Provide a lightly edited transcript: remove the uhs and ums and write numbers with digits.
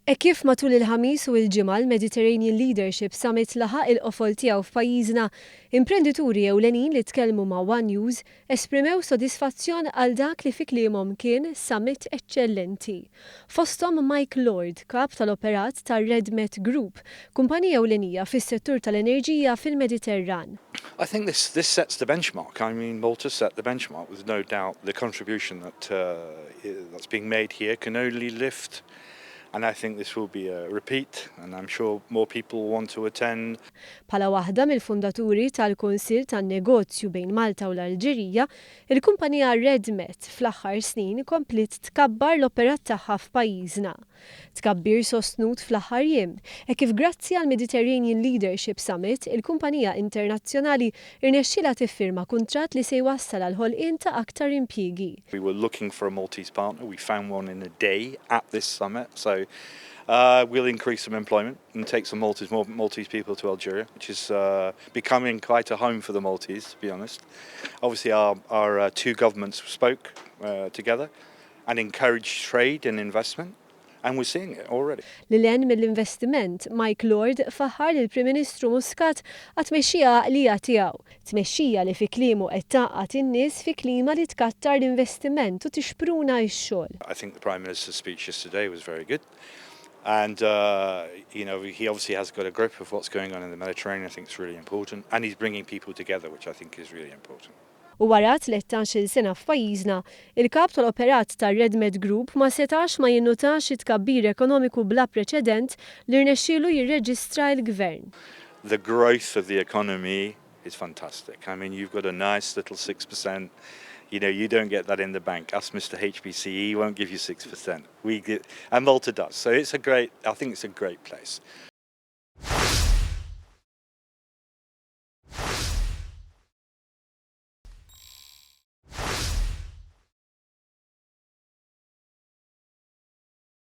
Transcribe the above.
Hekk kif matul il-Ħamis u l-Ġimgħa l-Mediterranean Leadership Summit laħaq il-qofol tiegħu f'pajjiżna, imprendituri ewlenin li tkellmu ma' One News esprimew sodisfazzjon għal dak li fi kliemhom kien summit eċċellenti. Fosthom Mike Lord, kap tal-operat tar-RedMet Group, kumpanija ewlenija fis-settur tal-enerġija fil-Mediterran. I think this sets the benchmark. I mean, Malta set the benchmark with no doubt. The contribution that's being made here can only lift, and I think this will be a repeat, and I'm sure more people want to attend. Bħala waħda mill-fundaturi tal-Kunsill tan-Negozju bejn Malta u l-Alġerija, il-kumpanija RedMet fl-aħħar snin kompliet tkabbar l-operat tagħha f'pajjiżna. Tkabbir sostnut fl-aħħar jiem, e kif grazzi għal Mediterranean Leadership Summit, il-kumpanija internazzjonali irnexxila tiffirma kuntratt li se jwassal għal ħolqien ta' aktar impjiegi. We were looking for a Maltese partner. We found one in a day at this summit. So we'll increase some employment and take some Maltese, more Maltese people to Algeria, which is becoming quite a home for the Maltese, to be honest. Obviously, our two governments spoke together and encouraged trade and investment, and we're seeing it already. Lil hinn mill-investiment, Mike Lord faħħar lill-Prim Ministru Muscat għat-tmexxija għaqlija tiegħu. Tmexxija li fi kliemu qed tgħaqqad in-nies fi klima li tkattar l-investiment u tixpruna x-xogħol. I think the Prime Minister's speech yesterday was very good. And he obviously has got a grip of what's going on in the Mediterranean. I think it's really important. And he's bringing people together, which I think is really important. U wara 13 sena f'pajjiżna, il-kap tal-operat tar-RedMed Group ma setax ma jinnutax it-tkabbir ekonomiku bla preċedent li rnexxielu jirreġistra l-gvern. The growth of the economy is fantastic. I mean, you've got a nice little 6%. You don't get that in the bank. Ask Mr. HBC, he won't give you 6%. We get, and Malta does. So I think it's a great place.